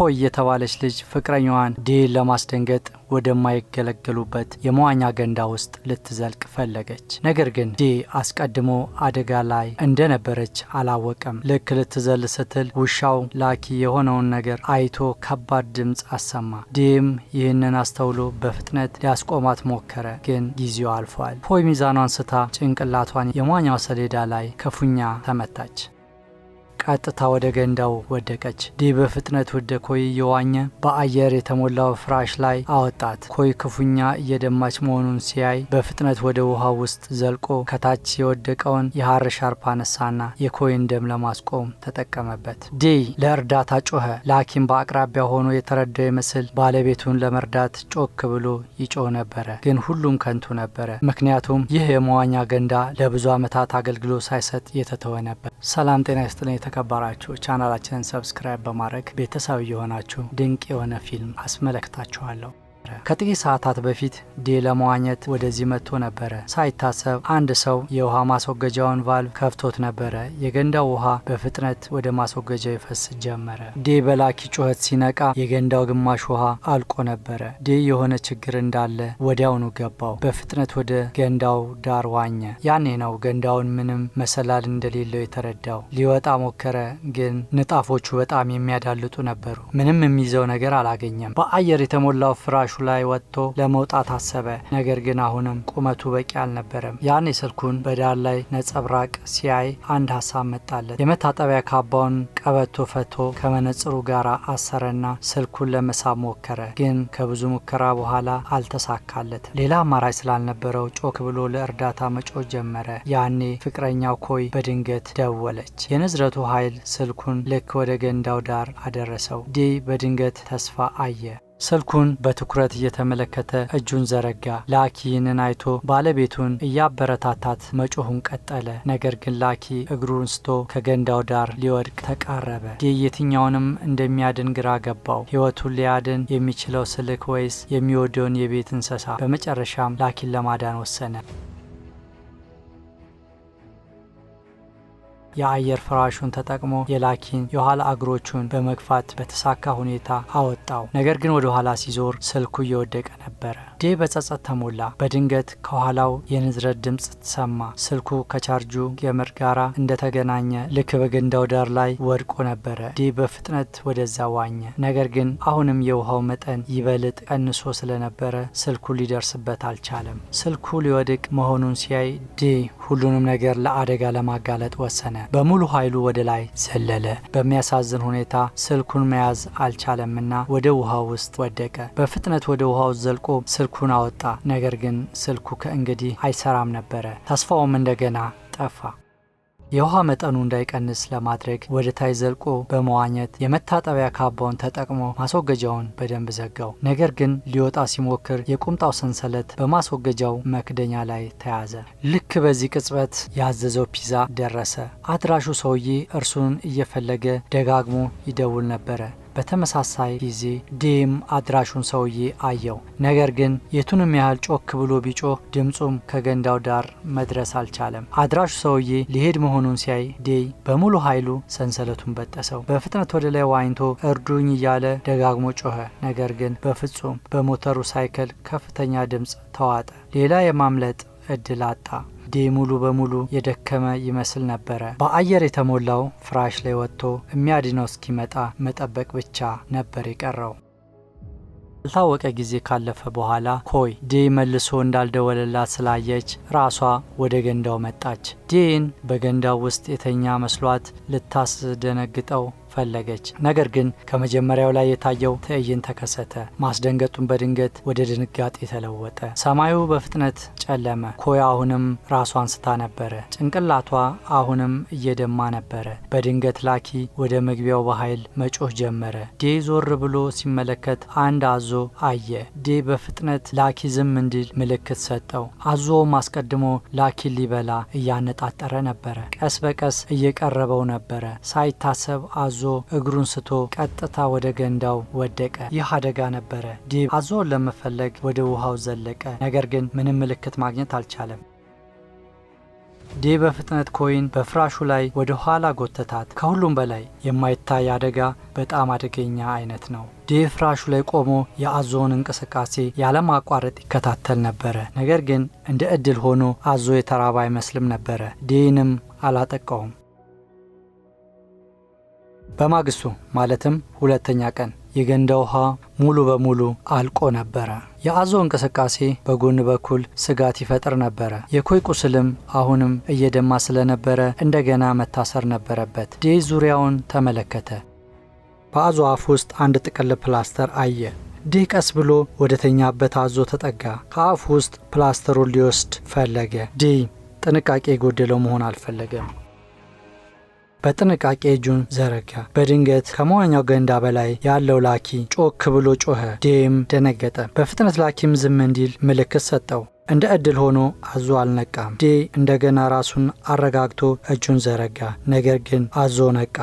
ኮይ የተባለች ልጅ ፍቅረኛዋን ዴይን ለማስደንገጥ ወደማይገለገሉበት የመዋኛ ገንዳ ውስጥ ልትዘልቅ ፈለገች። ነገር ግን ዴ አስቀድሞ አደጋ ላይ እንደነበረች አላወቀም። ልክ ልትዘል ስትል ውሻው ላኪ የሆነውን ነገር አይቶ ከባድ ድምፅ አሰማ። ዴም ይህንን አስተውሎ በፍጥነት ሊያስቆማት ሞከረ፣ ግን ጊዜው አልፏል። ኮይ ሚዛኗን ስታ ጭንቅላቷን የመዋኛው ሰሌዳ ላይ ክፉኛ ተመታች። ቀጥታ ወደ ገንዳው ወደቀች። ዴ በፍጥነት ወደ ኮይ እየዋኘ በአየር የተሞላው ፍራሽ ላይ አወጣት። ኮይ ክፉኛ እየደማች መሆኑን ሲያይ በፍጥነት ወደ ውሃው ውስጥ ዘልቆ ከታች የወደቀውን የሐር ሻርፕ አነሳና የኮይን ደም ለማስቆም ተጠቀመበት። ዴ ለእርዳታ ጮኸ። ላኪም በአቅራቢያ ሆኖ የተረዳው ይመስል ባለቤቱን ለመርዳት ጮክ ብሎ ይጮህ ነበረ። ግን ሁሉም ከንቱ ነበረ። ምክንያቱም ይህ የመዋኛ ገንዳ ለብዙ ዓመታት አገልግሎት ሳይሰጥ የተተወ ነበር። ሰላም ጤና ይስጥልኝ። የተከበራችሁ ቻናላችንን subscribe በማድረግ ቤተሰብ እየሆናችሁ ድንቅ የሆነ ፊልም አስመለክታችኋለሁ። ከጥቂት ሰዓታት በፊት ዴ ለመዋኘት ወደዚህ መጥቶ ነበረ። ሳይታሰብ አንድ ሰው የውሃ ማስወገጃውን ቫልቭ ከፍቶት ነበረ። የገንዳው ውሃ በፍጥነት ወደ ማስወገጃው ይፈስ ጀመረ። ዴ በላኪ ጩኸት ሲነቃ የገንዳው ግማሽ ውሃ አልቆ ነበረ። ዴ የሆነ ችግር እንዳለ ወዲያውኑ ገባው። በፍጥነት ወደ ገንዳው ዳር ዋኘ። ያኔ ነው ገንዳውን ምንም መሰላል እንደሌለው የተረዳው። ሊወጣ ሞከረ፣ ግን ንጣፎቹ በጣም የሚያዳልጡ ነበሩ። ምንም የሚይዘው ነገር አላገኘም። በአየር የተሞላው ፍራሹ ላይ ወጥቶ ለመውጣት አሰበ። ነገር ግን አሁንም ቁመቱ በቂ አልነበረም። ያኔ ስልኩን በዳር ላይ ነጸብራቅ ሲያይ አንድ ሀሳብ መጣለት። የመታጠቢያ ካባውን ቀበቶ ፈቶ ከመነጽሩ ጋር አሰረና ስልኩን ለመሳብ ሞከረ። ግን ከብዙ ሙከራ በኋላ አልተሳካለትም። ሌላ አማራጭ ስላልነበረው ጮክ ብሎ ለእርዳታ መጮህ ጀመረ። ያኔ ፍቅረኛው ኮይ በድንገት ደወለች። የንዝረቱ ኃይል ስልኩን ልክ ወደ ገንዳው ዳር አደረሰው። ዴ በድንገት ተስፋ አየ። ስልኩን በትኩረት እየተመለከተ እጁን ዘረጋ። ላኪ ይህንን አይቶ ባለቤቱን እያበረታታት መጮሁን ቀጠለ። ነገር ግን ላኪ እግሩን ስቶ ከገንዳው ዳር ሊወድቅ ተቃረበ። ዴ የትኛውንም እንደሚያድን ግራ ገባው። ሕይወቱን ሊያድን የሚችለው ስልክ ወይስ የሚወደውን የቤት እንስሳ? በመጨረሻም ላኪን ለማዳን ወሰነ። የአየር ፍራሹን ተጠቅሞ የላኪን የኋላ እግሮቹን በመግፋት በተሳካ ሁኔታ አወጣው። ነገር ግን ወደ ኋላ ሲዞር ስልኩ እየወደቀ ነበረ። ዴ በጸጸት ተሞላ። በድንገት ከኋላው የንዝረት ድምፅ ተሰማ። ስልኩ ከቻርጁ ገመድ ጋራ እንደተገናኘ ልክ በገንዳው ዳር ላይ ወድቆ ነበረ። ዴ በፍጥነት ወደዛ ዋኘ። ነገር ግን አሁንም የውሃው መጠን ይበልጥ ቀንሶ ስለነበረ ስልኩ ሊደርስበት አልቻለም። ስልኩ ሊወድቅ መሆኑን ሲያይ ዴ ሁሉንም ነገር ለአደጋ ለማጋለጥ ወሰነ። በሙሉ ኃይሉ ወደ ላይ ዘለለ። በሚያሳዝን ሁኔታ ስልኩን መያዝ አልቻለምና ወደ ውሃው ውስጥ ወደቀ። በፍጥነት ወደ ውሃው ዘልቆ ስልኩን አወጣ። ነገር ግን ስልኩ ከእንግዲህ አይሰራም ነበረ። ተስፋውም እንደገና ጠፋ። የውሃ መጠኑ እንዳይቀንስ ለማድረግ ወደ ታች ዘልቆ በመዋኘት የመታጠቢያ ካባውን ተጠቅሞ ማስወገጃውን በደንብ ዘጋው። ነገር ግን ሊወጣ ሲሞክር የቁምጣው ሰንሰለት በማስወገጃው መክደኛ ላይ ተያዘ። ልክ በዚህ ቅጽበት ያዘዘው ፒዛ ደረሰ። አድራሹ ሰውዬ እርሱን እየፈለገ ደጋግሞ ይደውል ነበረ። በተመሳሳይ ጊዜ ዴም አድራሹን ሰውዬ አየው። ነገር ግን የቱንም ያህል ጮክ ብሎ ቢጮህ ድምፁም ከገንዳው ዳር መድረስ አልቻለም። አድራሹ ሰውዬ ሊሄድ መሆኑን ሲያይ ዴይ በሙሉ ኃይሉ ሰንሰለቱን በጠሰው። በፍጥነት ወደ ላይ ዋኝቶ እርዱኝ እያለ ደጋግሞ ጮኸ። ነገር ግን በፍጹም በሞተሩ ሳይክል ከፍተኛ ድምፅ ተዋጠ። ሌላ የማምለጥ እድል አጣ። ዴ ሙሉ በሙሉ የደከመ ይመስል ነበረ። በአየር የተሞላው ፍራሽ ላይ ወጥቶ የሚያድነው እስኪመጣ መጠበቅ ብቻ ነበር የቀረው። ያልታወቀ ጊዜ ካለፈ በኋላ ኮይ ዴ መልሶ እንዳልደወለላት ስላየች ራሷ ወደ ገንዳው መጣች። ዴን በገንዳው ውስጥ የተኛ መስሏት ልታስደነግጠው ፈለገች። ነገር ግን ከመጀመሪያው ላይ የታየው ትዕይንት ተከሰተ። ማስደንገጡን በድንገት ወደ ድንጋጤ ተለወጠ። ሰማዩ በፍጥነት ጨለመ። ኮይ አሁንም ራሷን ስታ ነበረ። ጭንቅላቷ አሁንም እየደማ ነበረ። በድንገት ላኪ ወደ መግቢያው በኃይል መጮህ ጀመረ። ዴ ዞር ብሎ ሲመለከት አንድ አዞ አየ። ዴ በፍጥነት ላኪ ዝም እንዲል ምልክት ሰጠው። አዞውም አስቀድሞ ላኪን ሊበላ እያነጣጠረ ነበረ። ቀስ በቀስ እየቀረበው ነበረ። ሳይታሰብ አዞ እግሩን ስቶ ቀጥታ ወደ ገንዳው ወደቀ። ይህ አደጋ ነበረ። ዴ አዞውን ለመፈለግ ወደ ውሃው ዘለቀ። ነገር ግን ምንም ምልክት ማግኘት አልቻለም። ዴ በፍጥነት ኮይን በፍራሹ ላይ ወደ ኋላ ጎተታት። ከሁሉም በላይ የማይታይ አደጋ በጣም አደገኛ አይነት ነው። ዴ ፍራሹ ላይ ቆሞ የአዞውን እንቅስቃሴ ያለማቋረጥ ይከታተል ነበረ። ነገር ግን እንደ እድል ሆኖ አዞ የተራበ አይመስልም ነበረ። ዴይንም አላጠቃውም። በማግስቱ ማለትም ሁለተኛ ቀን የገንዳ ውሃ ሙሉ በሙሉ አልቆ ነበረ። የአዞ እንቅስቃሴ በጎን በኩል ስጋት ይፈጥር ነበረ። የኮይ ቁስልም አሁንም እየደማ ስለነበረ እንደገና መታሰር ነበረበት። ዴ ዙሪያውን ተመለከተ። በአዞ አፍ ውስጥ አንድ ጥቅል ፕላስተር አየ። ዴ ቀስ ብሎ ወደ ተኛበት አዞ ተጠጋ። ከአፍ ውስጥ ፕላስተሩን ሊወስድ ፈለገ። ዴ ጥንቃቄ የጎደለው መሆን አልፈለገም። በጥንቃቄ እጁን ዘረጋ። በድንገት ከመዋኛው ገንዳ በላይ ያለው ላኪ ጮክ ብሎ ጮኸ። ዴም ደነገጠ። በፍጥነት ላኪም ዝም እንዲል ምልክት ሰጠው። እንደ ዕድል ሆኖ አዞ አልነቃም። ዴ እንደገና ራሱን አረጋግቶ እጁን ዘረጋ። ነገር ግን አዞ ነቃ።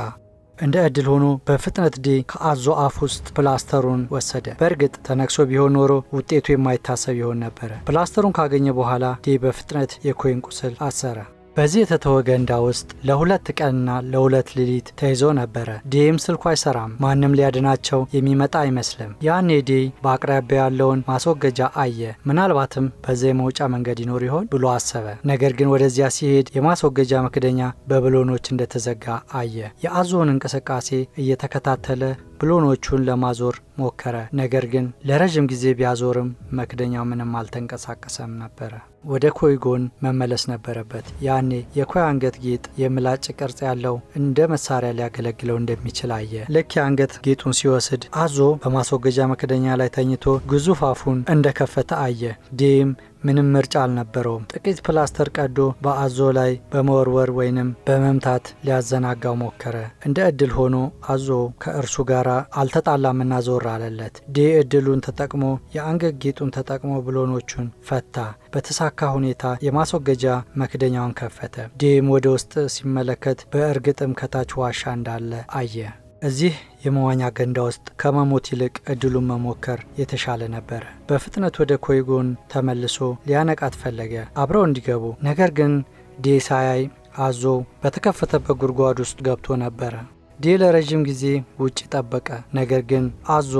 እንደ ዕድል ሆኖ በፍጥነት ዴ ከአዞ አፍ ውስጥ ፕላስተሩን ወሰደ። በእርግጥ ተነክሶ ቢሆን ኖሮ ውጤቱ የማይታሰብ ይሆን ነበረ። ፕላስተሩን ካገኘ በኋላ ዴ በፍጥነት የኮይን ቁስል አሰረ። በዚህ የተተወ ገንዳ ውስጥ ለ2 ቀንና ለ2 ሌሊት ተይዞ ነበረ። ዴም ስልኩ አይሰራም። ማንም ሊያድናቸው የሚመጣ አይመስልም። ያኔ ዴ በአቅራቢያ ያለውን ማስወገጃ አየ። ምናልባትም በዚያ የመውጫ መንገድ ይኖር ይሆን ብሎ አሰበ። ነገር ግን ወደዚያ ሲሄድ የማስወገጃ መክደኛ በብሎኖች እንደተዘጋ አየ። የአዞውን እንቅስቃሴ እየተከታተለ ብሎኖቹን ለማዞር ሞከረ። ነገር ግን ለረዥም ጊዜ ቢያዞርም መክደኛው ምንም አልተንቀሳቀሰም ነበረ። ወደ ኮይ ጎን መመለስ ነበረበት። ያኔ የኮይ አንገት ጌጥ የምላጭ ቅርጽ ያለው እንደ መሳሪያ ሊያገለግለው እንደሚችል አየ። ልክ የአንገት ጌጡን ሲወስድ አዞ በማስወገጃ መክደኛ ላይ ተኝቶ ግዙፍ አፉን እንደከፈተ አየ። ዴም ምንም ምርጫ አልነበረውም። ጥቂት ፕላስተር ቀዶ በአዞ ላይ በመወርወር ወይንም በመምታት ሊያዘናጋው ሞከረ። እንደ እድል ሆኖ አዞ ከእርሱ ጋር አልተጣላምና ዞር አለለት። ዴ እድሉን ተጠቅሞ የአንገት ጌጡን ተጠቅሞ ብሎኖቹን ፈታ። በተሳካ ሁኔታ የማስወገጃ መክደኛውን ከፈተ። ዴም ወደ ውስጥ ሲመለከት በእርግጥም ከታች ዋሻ እንዳለ አየ። እዚህ የመዋኛ ገንዳ ውስጥ ከመሞት ይልቅ እድሉን መሞከር የተሻለ ነበረ። በፍጥነት ወደ ኮይ ጎን ተመልሶ ሊያነቃት ፈለገ፣ አብረው እንዲገቡ። ነገር ግን ዴ ሳያይ አዞ በተከፈተበት ጉድጓድ ውስጥ ገብቶ ነበረ። ዴ ለረዥም ጊዜ ውጭ ጠበቀ። ነገር ግን አዞ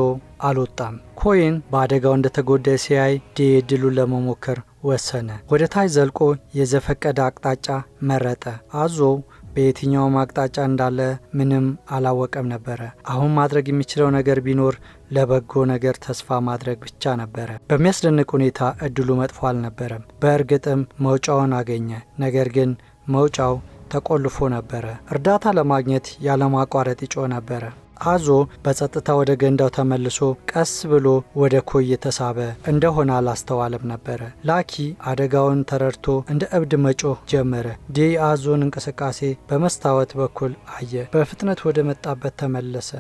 አልወጣም። ኮይን በአደጋው እንደተጎዳ ሲያይ ዴ እድሉን ለመሞከር ወሰነ። ወደ ታች ዘልቆ የዘፈቀደ አቅጣጫ መረጠ። አዞ በየትኛውም አቅጣጫ እንዳለ ምንም አላወቀም ነበረ። አሁን ማድረግ የሚችለው ነገር ቢኖር ለበጎ ነገር ተስፋ ማድረግ ብቻ ነበረ። በሚያስደንቅ ሁኔታ እድሉ መጥፎ አልነበረም። በእርግጥም መውጫውን አገኘ። ነገር ግን መውጫው ተቆልፎ ነበረ። እርዳታ ለማግኘት ያለማቋረጥ ይጮህ ነበረ። አዞ በጸጥታ ወደ ገንዳው ተመልሶ ቀስ ብሎ ወደ ኮይ የተሳበ እንደሆነ አላስተዋለም ነበረ። ላኪ አደጋውን ተረድቶ እንደ እብድ መጮህ ጀመረ። ዴ የአዞን እንቅስቃሴ በመስታወት በኩል አየ። በፍጥነት ወደ መጣበት ተመለሰ።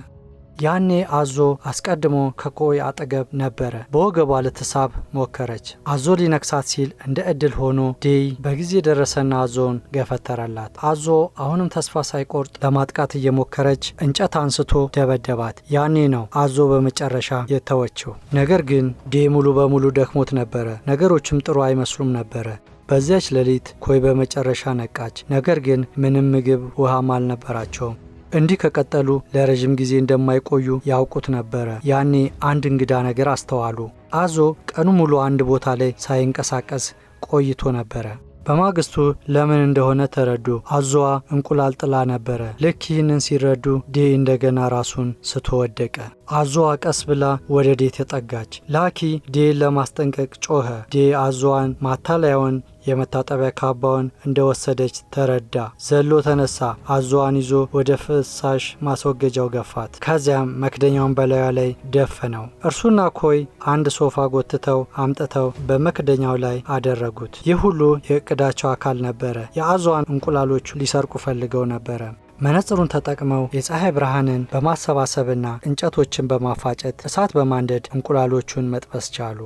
ያኔ አዞ አስቀድሞ ከኮይ አጠገብ ነበረ። በወገቧ ልትሳብ ሞከረች። አዞ ሊነክሳት ሲል እንደ እድል ሆኖ ዴይ በጊዜ ደረሰና አዞን ገፈተረላት። አዞ አሁንም ተስፋ ሳይቆርጥ ለማጥቃት እየሞከረች እንጨት አንስቶ ደበደባት። ያኔ ነው አዞ በመጨረሻ የተወችው። ነገር ግን ዴይ ሙሉ በሙሉ ደክሞት ነበረ። ነገሮችም ጥሩ አይመስሉም ነበረ። በዚያች ሌሊት ኮይ በመጨረሻ ነቃች። ነገር ግን ምንም ምግብ ውሃም አልነበራቸውም። እንዲህ ከቀጠሉ ለረዥም ጊዜ እንደማይቆዩ ያውቁት ነበረ። ያኔ አንድ እንግዳ ነገር አስተዋሉ። አዞ ቀኑ ሙሉ አንድ ቦታ ላይ ሳይንቀሳቀስ ቆይቶ ነበረ። በማግስቱ ለምን እንደሆነ ተረዱ። አዞዋ እንቁላል ጥላ ነበረ። ልክ ይህንን ሲረዱ ዴ እንደገና ራሱን ስቶ ወደቀ። አዞዋ ቀስ ብላ ወደ ዴ ተጠጋች። ላኪ ዴን ለማስጠንቀቅ ጮኸ። ዴ አዞዋን ማታለያውን የመታጠቢያ ካባውን እንደወሰደች ተረዳ። ዘሎ ተነሳ። አዞዋን ይዞ ወደ ፍሳሽ ማስወገጃው ገፋት። ከዚያም መክደኛውን በላዩ ላይ ደፈነው። እርሱና ኮይ አንድ ሶፋ ጎትተው አምጥተው በመክደኛው ላይ አደረጉት። ይህ ሁሉ የእቅዳቸው አካል ነበረ። የአዞዋን እንቁላሎች ሊሰርቁ ፈልገው ነበረ። መነጽሩን ተጠቅመው የፀሐይ ብርሃንን በማሰባሰብና እንጨቶችን በማፋጨት እሳት በማንደድ እንቁላሎቹን መጥበስ ቻሉ።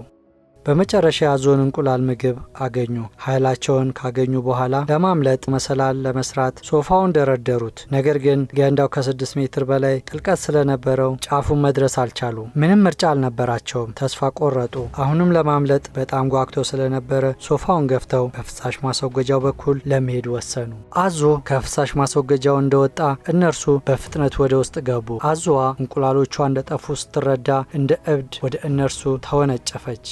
በመጨረሻ የአዞን እንቁላል ምግብ አገኙ። ኃይላቸውን ካገኙ በኋላ ለማምለጥ መሰላል ለመስራት ሶፋውን ደረደሩት። ነገር ግን ገንዳው ከ6 ሜትር በላይ ጥልቀት ስለነበረው ጫፉን መድረስ አልቻሉ። ምንም ምርጫ አልነበራቸውም። ተስፋ ቆረጡ። አሁንም ለማምለጥ በጣም ጓግተው ስለነበረ ሶፋውን ገፍተው በፍሳሽ ማስወገጃው በኩል ለመሄድ ወሰኑ። አዞ ከፍሳሽ ማስወገጃው እንደወጣ እነርሱ በፍጥነት ወደ ውስጥ ገቡ። አዞዋ እንቁላሎቿ እንደጠፉ ስትረዳ እንደ እብድ ወደ እነርሱ ተወነጨፈች።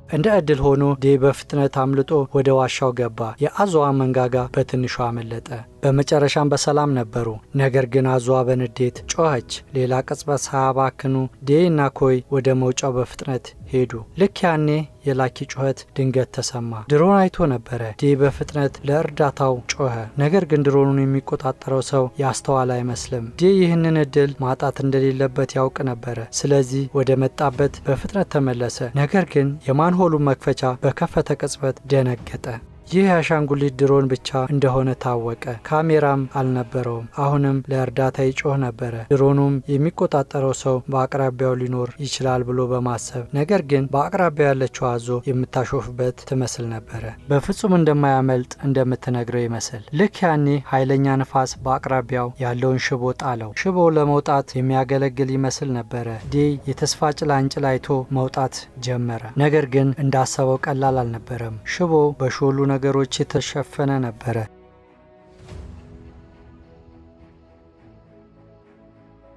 እንደ ዕድል ሆኖ ዴ በፍጥነት አምልጦ ወደ ዋሻው ገባ። የአዞዋ መንጋጋ በትንሹ አመለጠ። በመጨረሻም በሰላም ነበሩ። ነገር ግን አዞዋ በንዴት ጮኸች። ሌላ ቅጽበት ሳያባክኑ ዴ እና ኮይ ወደ መውጫው በፍጥነት ሄዱ። ልክ ያኔ የላኪ ጩኸት ድንገት ተሰማ። ድሮን አይቶ ነበረ። ዴ በፍጥነት ለእርዳታው ጮኸ። ነገር ግን ድሮኑን የሚቆጣጠረው ሰው ያስተዋለ አይመስልም። ዴ ይህንን እድል ማጣት እንደሌለበት ያውቅ ነበረ። ስለዚህ ወደ መጣበት በፍጥነት ተመለሰ። ነገር ግን የ manhole ኡን መክፈቻ በከፈተ ቅጽበት ደነገጠ። ይህ የአሻንጉሊት ድሮን ብቻ እንደሆነ ታወቀ። ካሜራም አልነበረውም። አሁንም ለእርዳታ ይጮህ ነበረ። ድሮኑም የሚቆጣጠረው ሰው በአቅራቢያው ሊኖር ይችላል ብሎ በማሰብ፣ ነገር ግን በአቅራቢያው ያለችው አዞ የምታሾፍበት ትመስል ነበረ። በፍጹም እንደማያመልጥ እንደምትነግረው ይመስል። ልክ ያኔ ኃይለኛ ንፋስ በአቅራቢያው ያለውን ሽቦ ጣለው። ሽቦው ለመውጣት የሚያገለግል ይመስል ነበረ። ዴ የተስፋ ጭላንጭል አይቶ መውጣት ጀመረ። ነገር ግን እንዳሰበው ቀላል አልነበረም። ሽቦው በሾሉ ነገሮች የተሸፈነ ነበረ።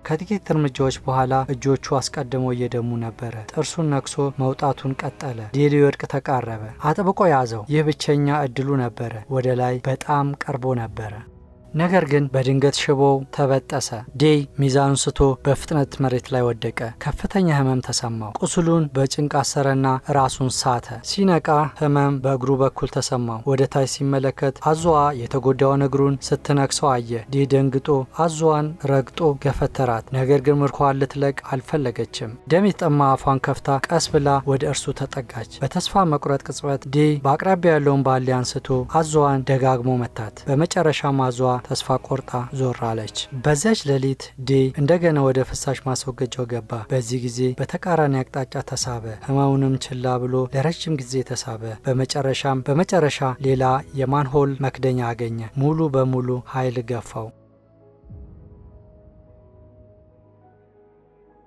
ከጥቂት እርምጃዎች በኋላ እጆቹ አስቀድመው እየደሙ ነበረ። ጥርሱን ነክሶ መውጣቱን ቀጠለ። ዴ ሊወድቅ ተቃረበ። አጥብቆ ያዘው። ይህ ብቸኛ እድሉ ነበረ። ወደ ላይ በጣም ቀርቦ ነበረ። ነገር ግን በድንገት ሽቦው ተበጠሰ። ዴይ ሚዛኑን ስቶ በፍጥነት መሬት ላይ ወደቀ። ከፍተኛ ህመም ተሰማው። ቁስሉን በጭንቅ አሰረና ራሱን ሳተ። ሲነቃ ህመም በእግሩ በኩል ተሰማው። ወደ ታች ሲመለከት አዞዋ የተጎዳውን እግሩን ስትነክሰው አየ። ዴይ ደንግጦ አዞዋን ረግጦ ገፈተራት። ነገር ግን ምርኮዋን ልትለቅ አልፈለገችም። ደም የተጠማ አፏን ከፍታ ቀስ ብላ ወደ እርሱ ተጠጋች። በተስፋ መቁረጥ ቅጽበት ዴይ በአቅራቢያ ያለውን ባሊ አንስቶ አዞዋን ደጋግሞ መታት። በመጨረሻም አዞዋ ተስፋ ቆርጣ ዞር አለች። በዚያች ሌሊት ዴይ እንደገና ወደ ፍሳሽ ማስወገጃው ገባ። በዚህ ጊዜ በተቃራኒ አቅጣጫ ተሳበ። ህመሙንም ችላ ብሎ ለረጅም ጊዜ ተሳበ። በመጨረሻም በመጨረሻ ሌላ የ manhole መክደኛ አገኘ። ሙሉ በሙሉ ኃይል ገፋው።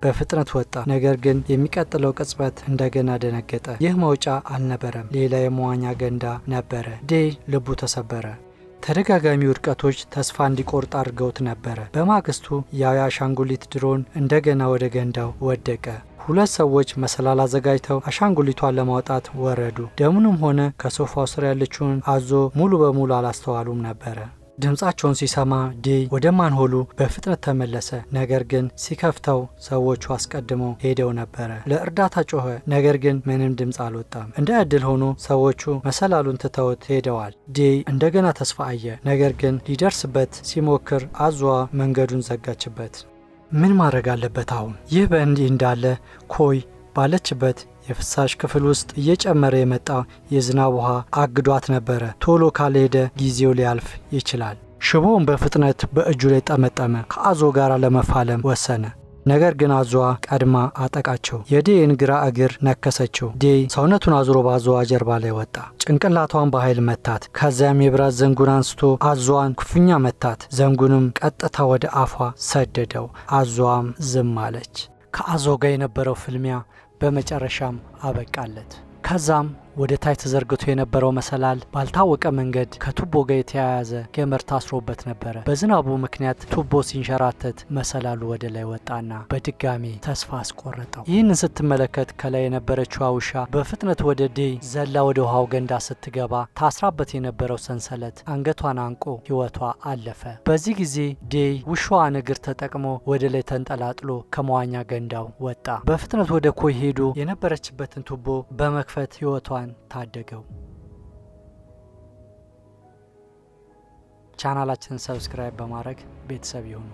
በፍጥነት ወጣ። ነገር ግን የሚቀጥለው ቅጽበት እንደገና ደነገጠ። ይህ መውጫ አልነበረም፣ ሌላ የመዋኛ ገንዳ ነበረ። ዴይ ልቡ ተሰበረ። ተደጋጋሚ ውድቀቶች ተስፋ እንዲቆርጥ አድርገውት ነበረ። በማግስቱ ያው የአሻንጉሊት ድሮን እንደገና ወደ ገንዳው ወደቀ። ሁለት ሰዎች መሰላል አዘጋጅተው አሻንጉሊቷን ለማውጣት ወረዱ። ደሙንም ሆነ ከሶፋው ስር ያለችውን አዞ ሙሉ በሙሉ አላስተዋሉም ነበረ። ድምፃቸውን ሲሰማ ዴይ ወደ manhole ኡ በፍጥነት ተመለሰ። ነገር ግን ሲከፍተው ሰዎቹ አስቀድመው ሄደው ነበረ። ለእርዳታ ጮኸ፣ ነገር ግን ምንም ድምፅ አልወጣም። እንደ ዕድል ሆኖ ሰዎቹ መሰላሉን ትተውት ሄደዋል። ዴይ እንደገና ተስፋ አየ። ነገር ግን ሊደርስበት ሲሞክር አዞዋ መንገዱን ዘጋችበት። ምን ማድረግ አለበት አሁን? ይህ በእንዲህ እንዳለ ኮይ ባለችበት የፍሳሽ ክፍል ውስጥ እየጨመረ የመጣ የዝናብ ውሃ አግዷት ነበረ። ቶሎ ካልሄደ ጊዜው ሊያልፍ ይችላል። ሽቦውን በፍጥነት በእጁ ላይ ጠመጠመ። ከአዞ ጋር ለመፋለም ወሰነ። ነገር ግን አዞዋ ቀድማ አጠቃቸው። የዴይን ግራ እግር ነከሰችው። ዴይ ሰውነቱን አዙሮ በአዞዋ ጀርባ ላይ ወጣ። ጭንቅላቷን በኃይል መታት። ከዚያም የብረት ዘንጉን አንስቶ አዞዋን ክፉኛ መታት። ዘንጉንም ቀጥታ ወደ አፏ ሰደደው። አዞዋም ዝም አለች። ከአዞ ጋር የነበረው ፍልሚያ በመጨረሻም አበቃለት። ከዛም ወደ ታች ተዘርግቶ የነበረው መሰላል ባልታወቀ መንገድ ከቱቦ ጋር የተያያዘ ገመድ ታስሮበት ነበረ። በዝናቡ ምክንያት ቱቦ ሲንሸራተት መሰላሉ ወደ ላይ ወጣና በድጋሚ ተስፋ አስቆረጠው። ይህንን ስትመለከት ከላይ የነበረችዋ ውሻ በፍጥነት ወደ ዴይ ዘላ ወደ ውሃው ገንዳ ስትገባ ታስራበት የነበረው ሰንሰለት አንገቷን አንቆ ሕይወቷ አለፈ። በዚህ ጊዜ ዴይ ውሻዋን እግር ተጠቅሞ ወደ ላይ ተንጠላጥሎ ከመዋኛ ገንዳው ወጣ። በፍጥነት ወደ ኮይ ሄዶ የነበረችበትን ቱቦ በመክፈት ሕይወቷን ታደገው። ቻናላችንን subscribe በማድረግ ቤተሰብ ይሁኑ።